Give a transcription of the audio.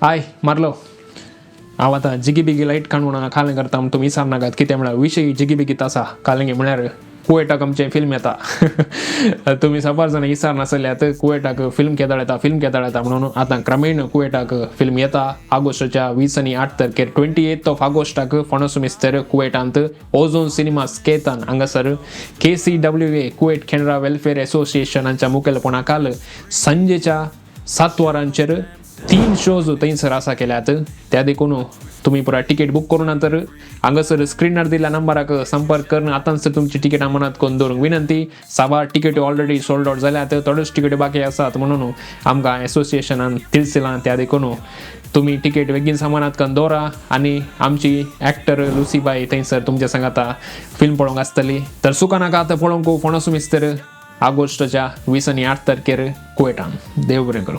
I मारलो. हांव आतां जिगीबिगी लायट काडून खालें करता म्हण तुमी विचार नाकात, कितें म्हळ्यार विशय जिगीबिगीत आसा. कालेंगे म्हळ्यार कुवेटाक आमचें फिल्म येता. तुमी साबार जाणां विचार नासल्यात कुवेटाक फिल्म केदाळ येता, फिल्म केदाळ येता म्हणून. आतां क्रमेण कुवेटाक फिल्म येता ऑगस्टाच्या 20 आनी 8 तारखेर, 28 ऑफ ऑगस्टाक फणस मिस्तर कुवेटांत ओझोन सिनेमास केतन हांगासर KCWA Kuwait Canara welfare association हांच्या मुखेलपणा खाल सांजेच्या 7 वरांचेर 3 शोज थंयसर आसा केल्यात. त्या देखून तुमी पुराय तिकेट बूक करून नंतर हांगासर स्क्रिनार दिल्ल्या नंबराक संपर्क करून आतांच तुमची तिकेट अमानत करून दवरूंक विनंती. साबार तिकेटी ऑलरेडी सोल्ड आउट जाल्यात, थोड्योच तिकेटी बाकी आसात म्हणून आमकां एसोसिएशनान तिळसिलां. त्या देखून तुमी तिकेट बेगीन सामानात करून दवरा आनी आमची एक्टर लुसीबाई थंयसर तुमच्या सांगाता फिल्म पळोवंक आसतली. तर सुका नाका आतां पळोवंक फणस मिस्तर ऑगस्टाच्या 20 आनी 8 तारखेर कुवेटान. देव बरें करूं.